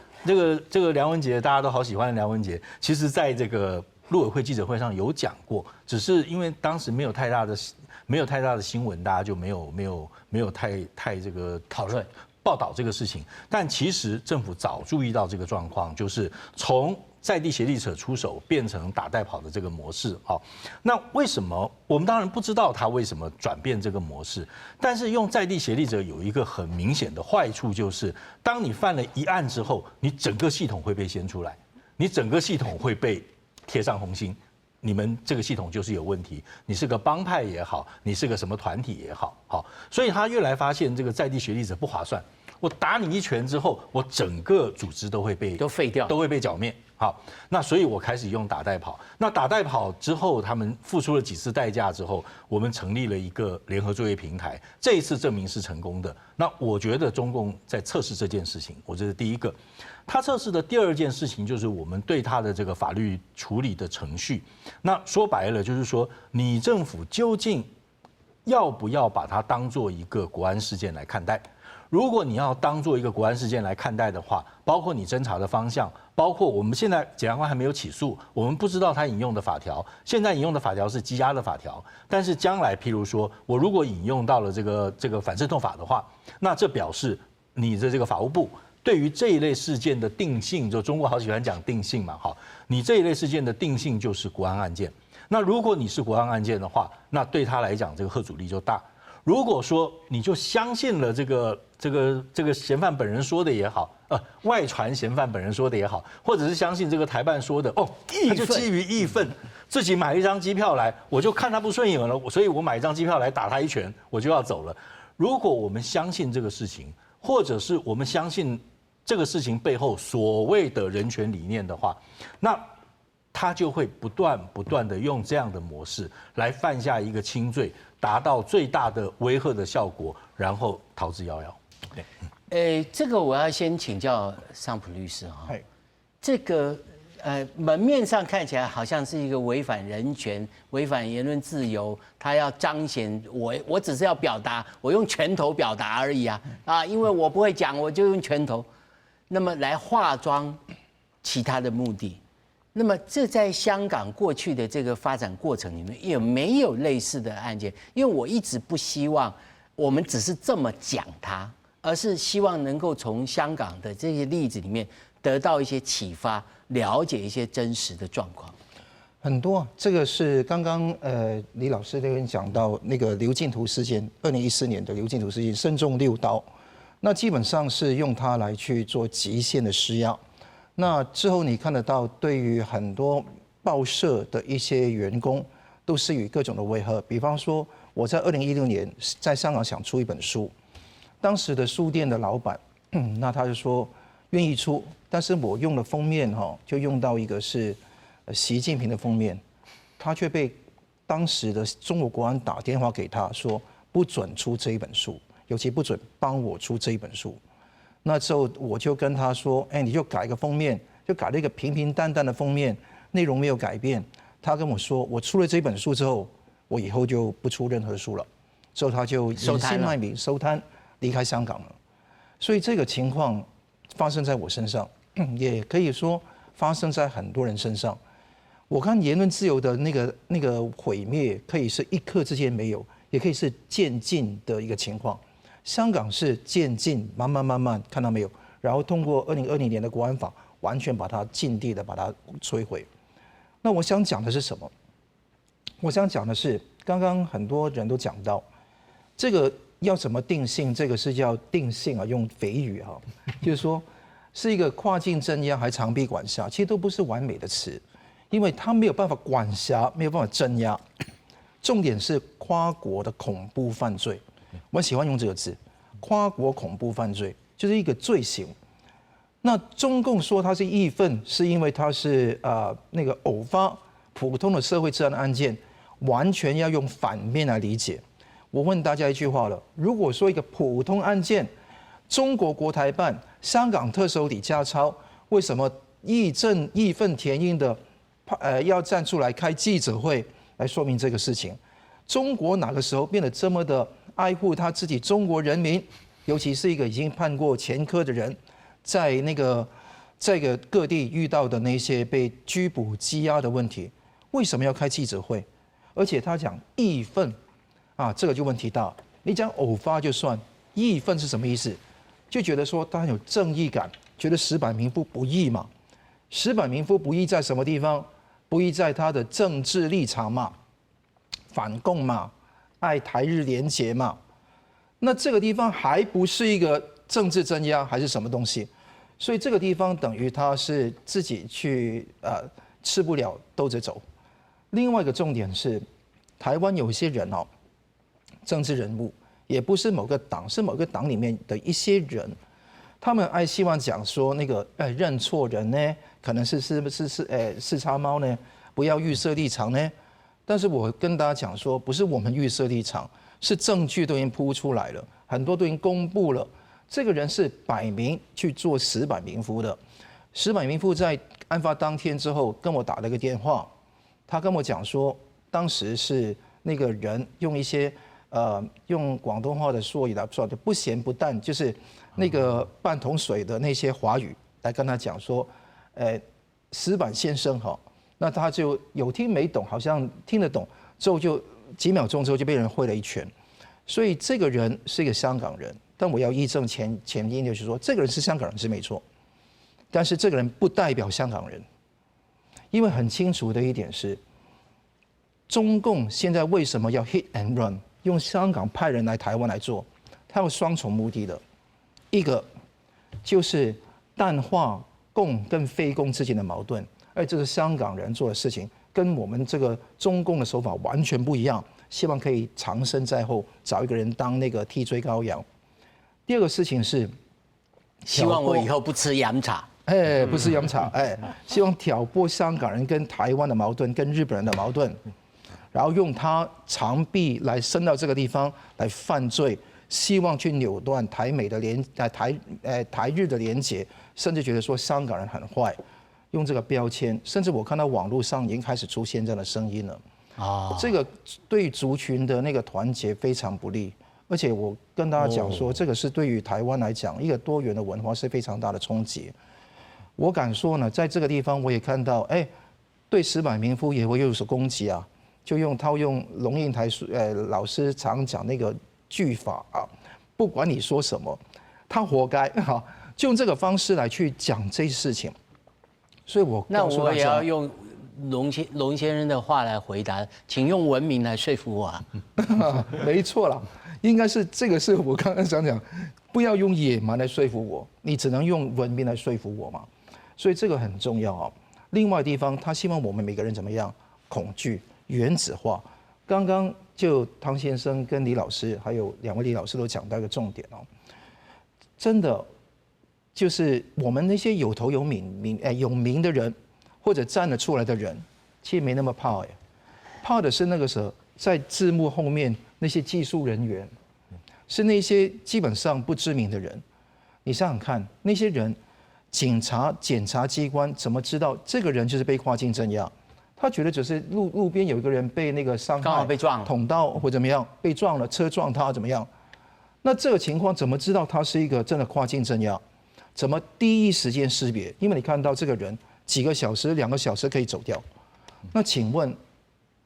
這個梁文傑大家都好喜歡梁文傑，其實在這個陸委會記者會上有講過，只是因為當時沒有太大的新聞，大家就沒有太這個討論報道這個事情。但其實政府早注意到這個狀況，就是從在地協力者出手變成打帶跑的這個模式。好，那為什麼我們當然不知道他為什麼轉變這個模式？但是用在地協力者有一個很明顯的壞處，就是當你犯了一案之後，你整個系統會被掀出來，你整個系統會被貼上紅心，你們這個系統就是有問題。你是個幫派也好，你是個什麼團體也好，好，所以他越來發現這個在地協力者不划算。我打你一拳之後，我整個組織都會被都廢掉，都會被剿滅。好，那所以我開始用打帶跑。那打帶跑之後，他們付出了幾次代價之後，我們成立了一個聯合作業平台。這一次證明是成功的。那我覺得中共在測試這件事情，我這是第一個。他測試的第二件事情就是我們對他的這個法律處理的程序。那說白了就是說，你政府究竟要不要把它當做一個國安事件來看待？如果你要當做一個國安事件來看待的話，包括你偵查的方向，包括我們現在檢察官還沒有起訴，我們不知道他引用的法條。現在引用的法條是羈押的法條，但是將來譬如說我如果引用到了這個反滲透法的話，那這表示你的這個法務部對於這一類事件的定性，就中國好喜歡講定性嘛，好，你這一類事件的定性就是國安案件。那如果你是國安案件的話，那對他來講這個嚇阻力就大。如果說你就相信了這個嫌犯本人說的也好，外傳嫌犯本人說的也好，或者是相信這個台辦說的，哦，他就基於義憤，自己買一張機票來，我就看他不順眼了，所以我買一張機票來打他一拳，我就要走了。如果我們相信這個事情，或者是我們相信這個事情背後所謂的人權理念的話，那他就會不斷不斷的用這樣的模式來犯下一個輕罪，達到最大的威嚇的效果，然後逃之夭夭。對，這個我要先請教桑普律師哈，這個門面上看起來好像是一個違反人權、違反言論自由，他要彰顯我只是要表達，我用拳頭表達而已啊啊，因為我不會講，我就用拳頭，那麼來化妝其他的目的。那麼這在香港過去的這個發展過程裡面，有沒有類似的案件？因為我一直不希望我們只是這麼講它，而是希望能夠從香港的這些例子裡面得到一些啟發，了解一些真實的狀況。很多，這個是剛剛李老師那邊講到那個劉進圖事件，2014年的劉進圖事件，身中六刀，那基本上是用它來去做極限的施壓。那之後你看得到，對於很多報社的一些員工，都是以各種的威嚇。比方說，我在2016年在香港想出一本書，當時的書店的老闆，那他就說願意出，但是我用的封面哈，就用到一個是習近平的封面，他卻被當時的中國國安打電話給他說不准出這一本書，尤其不准幫我出這一本書。那之後我就跟他說：“哎，你就改個封面，就改了一個平平淡淡的封面，內容沒有改變。”他跟我說：“我出了這本書之後，我以後就不出任何書了。”之後他就隱姓埋名收攤，離開香港了。所以這個情況發生在我身上，也可以說發生在很多人身上。我看言論自由的那個毀滅，可以是一刻之間沒有，也可以是漸進的一個情況。香港是漸進，慢慢慢慢看到沒有，然後通過2020年的國安法，完全把它盡地的把它摧毀。那我想講的是什麼？我想講的是，剛剛很多人都講到，這個要怎麼定性？這個是叫定性啊，用匪語哈，就是說是一個跨境鎮壓還是長臂管轄，其實都不是完美的詞，因為他沒有辦法管轄，沒有辦法鎮壓。重點是跨國的恐怖犯罪。我喜歡用這個字，跨國恐怖犯罪就是一個罪行。那中共說它是義憤，是因為它是那個偶發普通的社會治安的案件，完全要用反面來理解。我問大家一句話了：如果說一個普通案件，中國國台辦、香港特首李家超為什麼義憤填膺的要站出來開記者會來說明這個事情？中國哪個時候變得這麼的愛護他自己中國人民，尤其是一個已經判過前科的人，在那個這個各地遇到的那些被拘捕羈押的問題，為什麼要開記者會？而且他講義憤，啊，這個就問題大。你講偶發就算，義憤是什麼意思？就覺得說他很有正義感，覺得矢板明夫不義嘛。矢板明夫不義在什麼地方？不義在他的政治立場嘛，反共嘛。愛台日連結嘛，那這個地方還不是一個政治鎮壓還是什麼東西？所以這個地方等於他是自己去吃不了兜着走。另外一個重點是，台灣有一些人哦，政治人物也不是某個黨，是某個黨裡面的一些人，他們愛希望講說那個認錯人呢，可能是四叉貓呢，不要預設立場呢。但是我跟大家講說，不是我們預設立場，是證據都已經鋪出來了，很多都已經公布了。這個人是擺明去做矢板明夫的。矢板明夫在案發當天之後跟我打了個電話，他跟我講說，當時是那個人用一些用廣東話的說語來說的不鹹不淡，就是那個半桶水的那些華語來跟他講說，矢板先生哈。那他就有聽沒懂，好像聽得懂，之後就幾秒鐘之後就被人揮了一拳，所以這個人是一個香港人，但我要義正前言就是說，這個人是香港人是沒錯，但是這個人不代表香港人，因為很清楚的一點是，中共現在為什麼要 hit and run，用香港派人來台灣來做，他有雙重目的的，一個就是淡化共跟非共之間的矛盾。哎，這是香港人做的事情，跟我們這個中共的手法完全不一樣。希望可以藏身在後，找一個人當那個替罪羔羊。第二個事情是，希望我以後不吃洋茶。哎，不是飲茶，哎，希望挑撥香港人跟台灣的矛盾，跟日本人的矛盾，然後用他長臂來伸到這個地方來犯罪，希望去扭斷台美的連，台日的連結，甚至覺得說香港人很壞，用這個標籤，甚至我看到網絡上已經開始出現這樣的聲音了。啊，這個對族群的那個團結非常不利，而且我跟大家講說，這個是對於台灣來講，一個多元的文化是非常大的衝擊。我敢說呢，在這個地方我也看到，哎，對矢板明夫也會有所攻擊啊，就用套用龍應台老師常講那個句法啊，不管你說什麼，他活該哈，就用這個方式來去講這些事情。所以我那我也要用龍先生的話來回答，請用文明來說服我啊。沒錯啦，應該是這個是我剛剛想講，不要用野蠻來說服我，你只能用文明來說服我嘛。所以這個很重要啊。另外地方，他希望我們每個人怎麼樣？恐懼、原子化。剛剛就湯先生跟李老師，還有兩位李老師都講到一個重點哦。真的，就是我們那些有頭有名名哎有名的人，或者站得出來的人，其實沒那麼怕哎，怕的是那個時候在字幕後面那些技術人員，是那些基本上不知名的人。你想想看，那些人。警察、檢察機關怎麼知道這個人就是被跨境鎮壓？他覺得只是路邊有一個人被那個傷害，剛好被撞了，捅刀或怎麼樣，被撞了，車撞他怎麼樣？那這個情況怎麼知道他是一個真的跨境鎮壓？怎麼第一時間識別？因為你看到這個人幾個小時、2個小時可以走掉。那請問，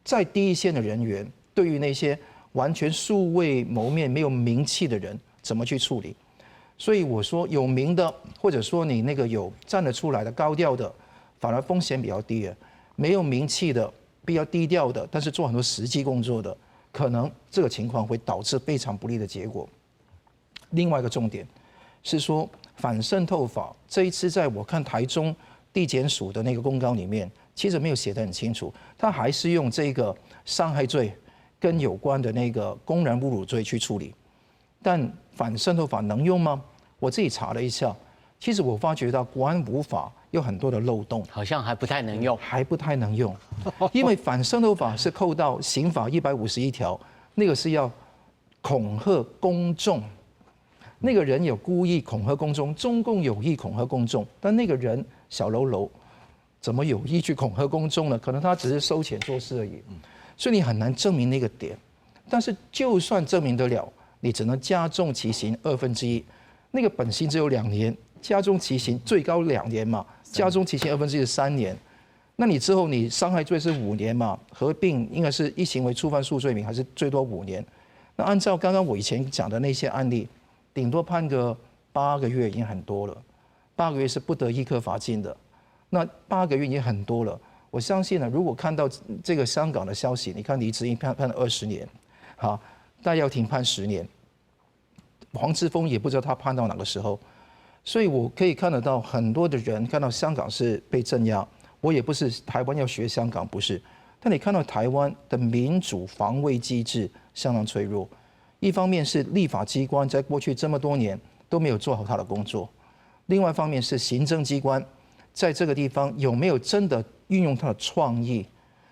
在第一線的人員，對於那些完全素未謀面、沒有名氣的人，怎麼去處理？所以我說有名的，或者說你那個有站得出來的高調的，反而風險比較低啊。沒有名氣的、比較低調的，但是做很多實際工作的，可能這個情況會導致非常不利的結果。另外一個重點是說反滲透法這一次在我看台中地檢署的那個公告裡面，其實沒有寫得很清楚，他還是用這個傷害罪跟有關的那個公然侮辱罪去處理。但反滲透法能用嗎？我自己查了一下，其實我發覺到國安五法有很多的漏洞，好像還不太能用，還不太能用，因為反滲透法是扣到刑法151條，那個是要恐嚇公眾，那個人有故意恐嚇公眾，中共有意恐嚇公眾，但那個人小嘍囉，怎麼有意去恐嚇公眾呢？可能他只是收錢做事而已，所以你很難證明那個點。但是就算證明得了，你只能加重其刑1/2，那個本刑只有2年，加重其刑最高2年嘛，加重其刑1/2是3年，那你之後你傷害罪是五年嘛，合併應該是一行為觸犯數罪名，還是最多五年？那按照剛剛我以前講的那些案例，頂多判個八個月已經很多了，八個月是不得易科罰金的，那八個月已經很多了。我相信呢，如果看到這個香港的消息，你看黎智英判了20年，好。戴耀廷判10年，黃之鋒也不知道他判到哪個時候，所以我可以看得到很多的人看到香港是被鎮壓，我也不是台灣要學香港，不是，但你看到台灣的民主防衛機制相當脆弱，一方面是立法機關在過去這麼多年都沒有做好他的工作，另外一方面是行政機關在這個地方有沒有真的運用他的創意，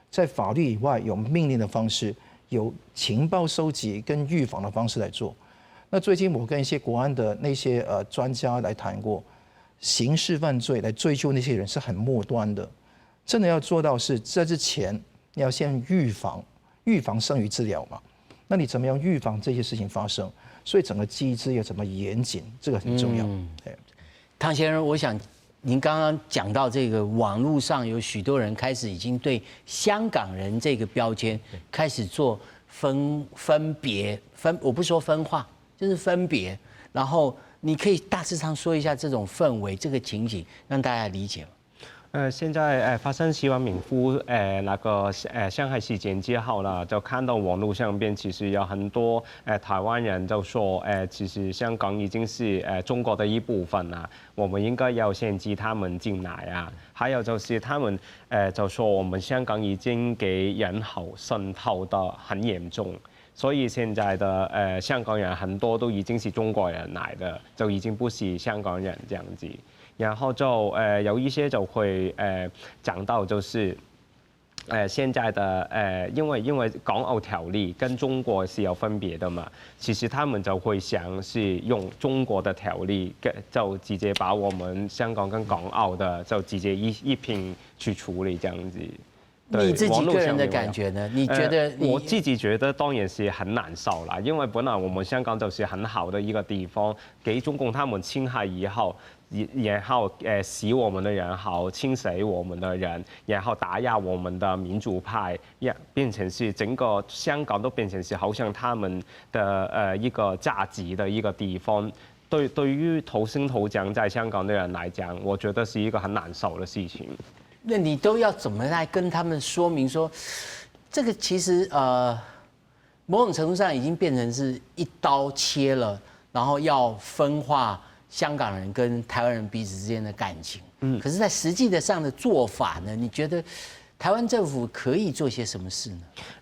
在法律以外有命令的方式。有情報收集跟預防的方式來做。那最近我跟一些國安的那些專家來談過，刑事犯罪來追究那些人是很末端的，真的要做到是在之前你要先預防，預防勝於治療嘛。那你怎麼樣預防這些事情發生？所以整個機制要怎麼嚴謹，這個很重要。對，湯先生，我想您剛剛講到這個網絡上有許多人開始已經對香港人這個標籤開始做分別，我不說分化，就是分別。然後你可以大致上說一下這種氛圍、這個情景，讓大家理解嗎？現在發生矢板明夫那個傷害事件之後呢，就看到網絡上邊其實有很多台灣人就說其實香港已經是中國的一部分啦，我們應該要限制他們進來啊。還有就是他們就說我們香港已經給人口滲透得很嚴重。所以現在的香港人很多都已經是中國人來的，就已經不是香港人這樣子。然後就有一些就會講到就是，現在的因為港澳條例跟中國是有分別的嘛，其實他們就會想是用中國的條例，跟就直接把我們香港跟港澳的就直接一併去處理這樣子。你自己個人的感覺呢？你覺得？我自己覺得當然是很難受啦，因為本來我們香港就是很好的一個地方，給中共他們侵害以後，然後死我們的人好，清洗我們的人，然後打壓我們的民主派，變成是整個香港都變成是好像他們的一個價值的一個地方。對於土生土長在香港的人來講，我覺得是一個很難受的事情。那你都要怎麼來跟他們說明說，這個其實某種程度上已經變成是一刀切了，然後要分化香港人跟台灣人彼此之間的感情。可是，在實際的上的做法呢？你覺得台灣政府可以做些什麼事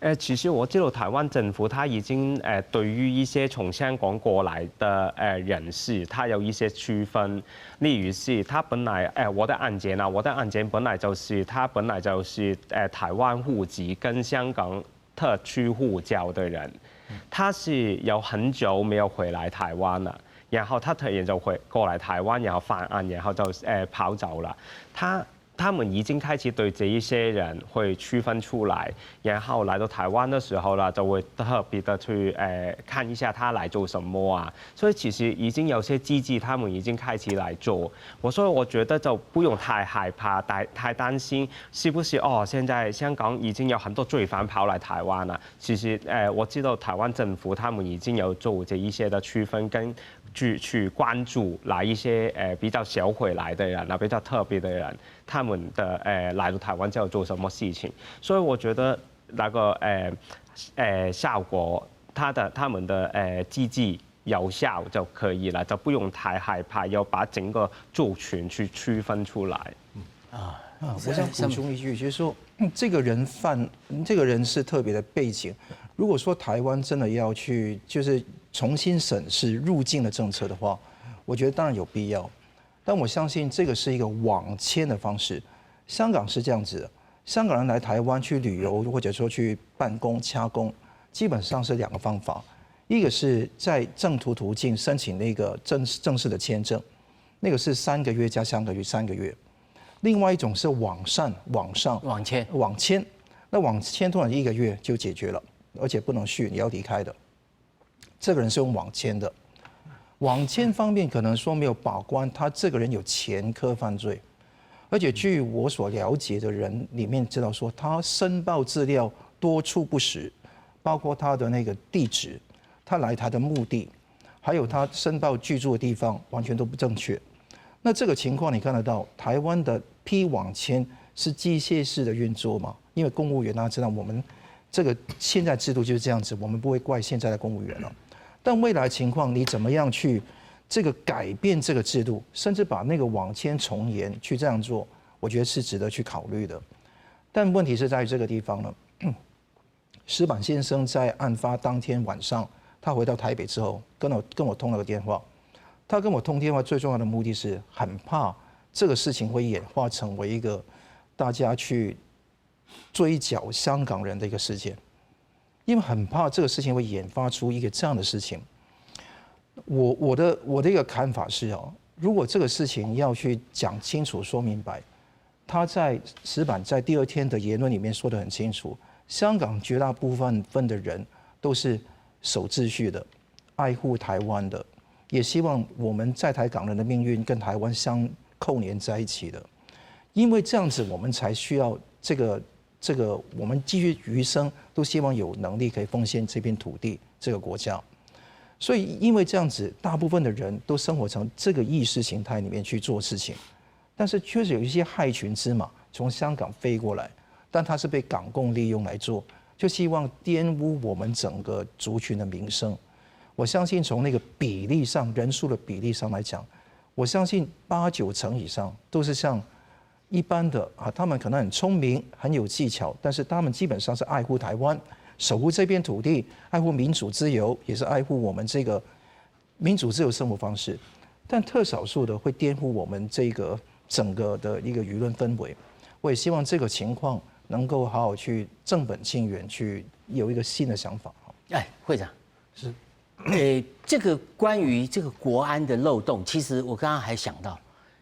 呢？其實我知道台灣政府他已經對於一些從香港過來的人士，他有一些區分。例如是他本來我的案件啊，我的案件本來就是他本來就是台灣戶籍跟香港特區護照的人，他是有很久沒有回來台灣了，然後他突然就回過來台灣，然後犯案，然後就跑走了。他們已經開始對這一些人會區分出來，然後來到台灣的時候呢，就會特別的去看一下他來做什麼啊。所以其實已經有些機制，他們已經開始來做。所以我覺得就不用太害怕、太擔心，是不是哦？現在香港已經有很多罪犯跑來台灣了。其實我知道台灣政府他們已經有做這一些的區分跟去關注哪一些比較少回來的人啊，比較特別的人，他們的來到台灣之後做什麼事情，所以我覺得那個效果，他們的機制有效就可以了，就不用太害怕，要把整個族群去區分出來。啊，我想補充一句，就是說，這個人犯，這個人是特別的背景。如果說台灣真的要去，就是重新審視入境的政策的話，我覺得當然有必要。但我相信這個是一個網簽的方式。香港是這樣子的，香港人來台灣去旅遊或者說去辦公、掐工，基本上是兩個方法。一個是在正途途徑申請那個正式的簽證，那個是三個月加三個月，三個月。另外一種是網上網簽網簽，那網簽通常一個月就解決了，而且不能續，你要離開的。這個人是用網簽的，網簽方面可能說沒有把關，他這個人有前科犯罪，而且據我所了解的人裡面知道說，他申報資料多處不實，包括他的那個地址，他來台的目的，還有他申報居住的地方，完全都不正確。那這個情況你看得到，台灣的批網簽是機械式的運作嗎？因為公務員大家知道，我們這個現在制度就是這樣子，我們不會怪現在的公務員了。但未來情況，你怎麼樣去這個改變這個制度，甚至把那個網簽從嚴去這樣做，我覺得是值得去考慮的。但問題是在於這個地方呢，矢板先生在案發當天晚上，他回到台北之後，跟我通了個電話。他跟我通電話最重要的目的是很怕這個事情會演化成為一個大家去追繳香港人的一個事件，因為很怕這個事情會演發出一個這樣的事情。我的一個看法是哦，如果這個事情要去講清楚、說明白，他在矢板在第二天的言論裡面說得很清楚，香港絕大部分的人都是守秩序的、愛護台灣的。也希望我們在台港人的命運跟台灣相扣連在一起的，因為這樣子我們才需要這個，我們繼續餘生都希望有能力可以奉獻這片土地這個國家。所以因為這樣子，大部分的人都生活成這個意識形態裡面去做事情，但是確實有一些害群之馬從香港飛過來，但他是被港共利用來做，就希望玷污我們整個族群的名聲。我相信從那個比例上，人數的比例上來講，我相信八九成以上都是像一般的啊，他們可能很聰明、很有技巧，但是他們基本上是愛護台灣、守護這片土地、愛護民主自由，也是愛護我們這個民主自由生活方式。但特少數的會顛覆我們這個整個的一個輿論氛圍。我也希望這個情況能夠好好去正本清源，去有一個新的想法。哎，會長是，這個關於這個國安的漏洞，其實我剛剛還想到，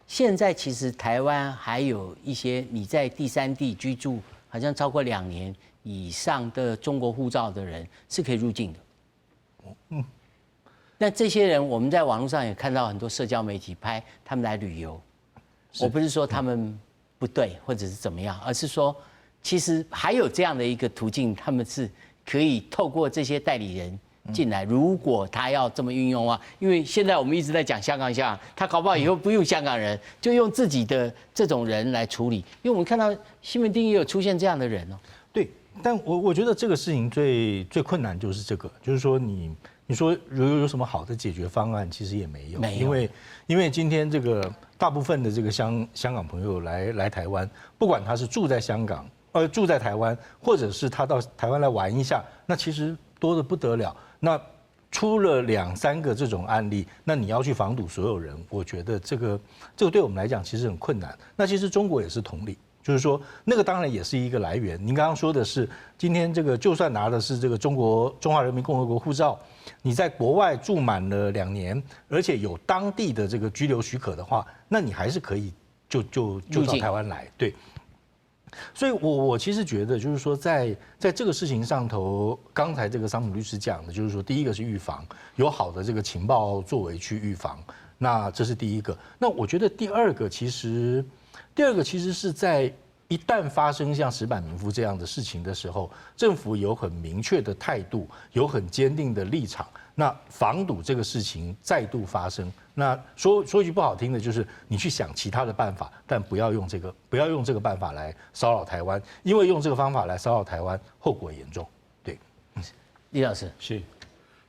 現在其實台灣還有一些你在第三地居住，好像超過2年以上的中國護照的人是可以入境的。那這些人，我們在網絡上也看到很多社交媒體拍他們來旅遊。我不是說他們不對或者是怎麼樣，而是說其實還有這樣的一個途徑，他們是可以透過這些代理人進來。如果他要這麼運用的話，因為現在我們一直在講香港，香港，他搞不好以後不用香港人，就用自己的這種人來處理。因為我們看到西門町也有出現這樣的人哦。對，但我覺得這個事情最最困難就是這個，就是說你說有什麼好的解決方案，其實也沒有，沒有，因為今天這個大部分的這個香港朋友來台灣，不管他是住在香港，住在台灣，或者是他到台灣來玩一下，那其實多得不得了。那出了兩三個這種案例，那你要去防堵所有人，我覺得這個對我們來講其實很困難。那其實中國也是同理。就是說，那個當然也是一個來源。您剛剛說的是，今天這個就算拿的是這個中國中華人民共和國護照，你在國外住滿了2年，而且有當地的這個居留許可的話，那你還是可以就到台灣來。對。所以我其實覺得，就是說在這個事情上頭，剛才這個桑普律師講的，就是說，第一個是預防，有好的這個情報作為去預防，那這是第一個。那我覺得第二個其實。第二個其實是在一旦發生像矢板明夫這樣的事情的時候，政府有很明確的態度，有很堅定的立場，那防堵這個事情再度發生。那說一句不好聽的，就是你去想其他的辦法，但不要用這個，不要用這個辦法來騷擾台灣，因為用這個方法來騷擾台灣，後果嚴重。對，李老師是，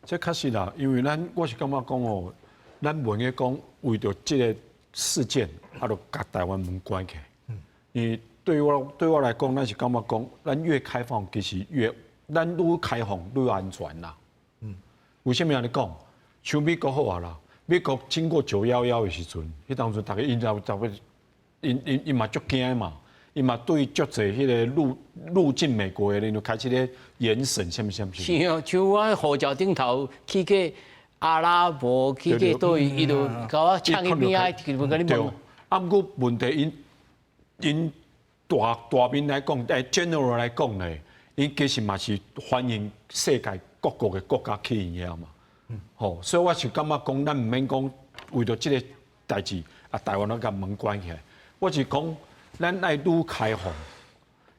這確實啦，因為咱我是感覺講哦，咱袂用講為著這個事件，啊，就共台灣門關起來。你對我來講，咱是感覺講，咱越開放，其實越咱愈開放愈安全啦。為啥物按呢講？像美國好啊啦，美國經過9·11的時陣，彼當陣逐家𪜶就逐個，𪜶𪜶𪜶嘛足驚嘛，𪜶嘛對足濟彼個入境美國的人就開始咧嚴審，啥物啥物。是哦，像我護照頂頭去過阿拉伯，去過佗位，伊就共我搶去邊仔，就共你問。啊，毋過問題，𪜶𪜶大大面來講，general 來講咧，𪜶其實嘛是歡迎世界各國的國家去𪜶遐嘛。吼，所以我是感覺講，咱毋免講為著這個代誌啊，台灣攏共門關起來。我是講，咱愛愈開放，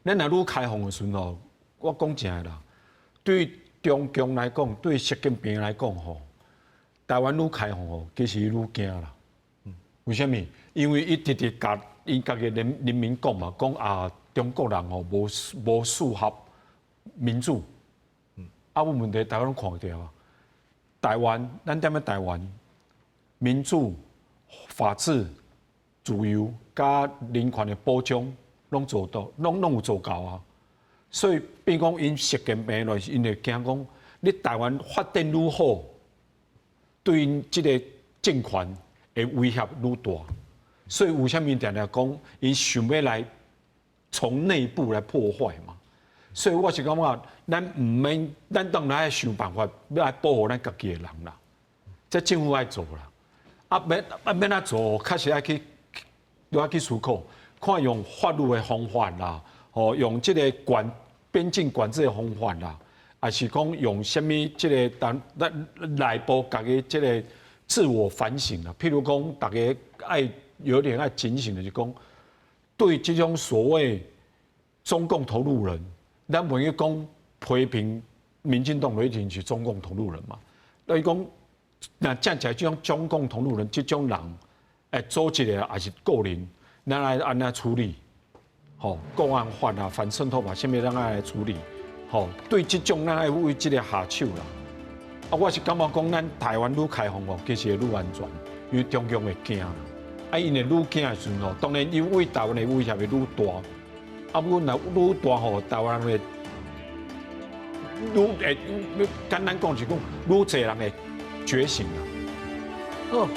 咱若愈開放的時陣吼，我講真的啦，對中共來講，對習近平來講吼，台灣愈開放吼，其實伊愈驚啦。為啥物？因為伊直直共𪜶家己人民講嘛，講啊中國人吼無適合民主。啊，有問題台灣攏看著啊。台灣，咱踮咧台灣，民主、法治、自由、佮人權的保障，攏做到，攏有做到啊。所以變講𪜶習近平來，𪜶會驚講，你台灣發展愈好，對𪜶這個政權的威脅愈大。所以為啥物定定講，𪜶想欲來從內部來破壞嘛？所以我是感覺，咱毋免，咱當然愛想辦法欲來保護咱家己的人啦。這政府愛做啦，啊欲啊欲按怎做，確實愛去，都愛去思考，看用法律的方法啦，吼，用這個管邊境管制的方法啦，抑是講用啥物這個當咱內部家己這個自我反省啦。譬如講，逐家愛有點愛警醒的，就是講對這種所謂中共同路人，咱袂用講批評民進黨就一定是中共同路人嘛。那伊講，若站起來這種中共同路人這種人，會組織的抑是個人，咱來按怎處理？吼，國安法啊，反滲透法，啥物咱愛來處理？吼，對這種咱愛為這個下手啦。啊，我是感覺講，咱台灣愈開放哦，其實會愈安全，因為中共會驚啦。啊，𪜶會愈驚的時陣吼，當然伊對台灣的威脅會愈大。啊，阮若愈大吼，台灣人會愈會簡單講是講，愈濟人會覺醒啦。哦。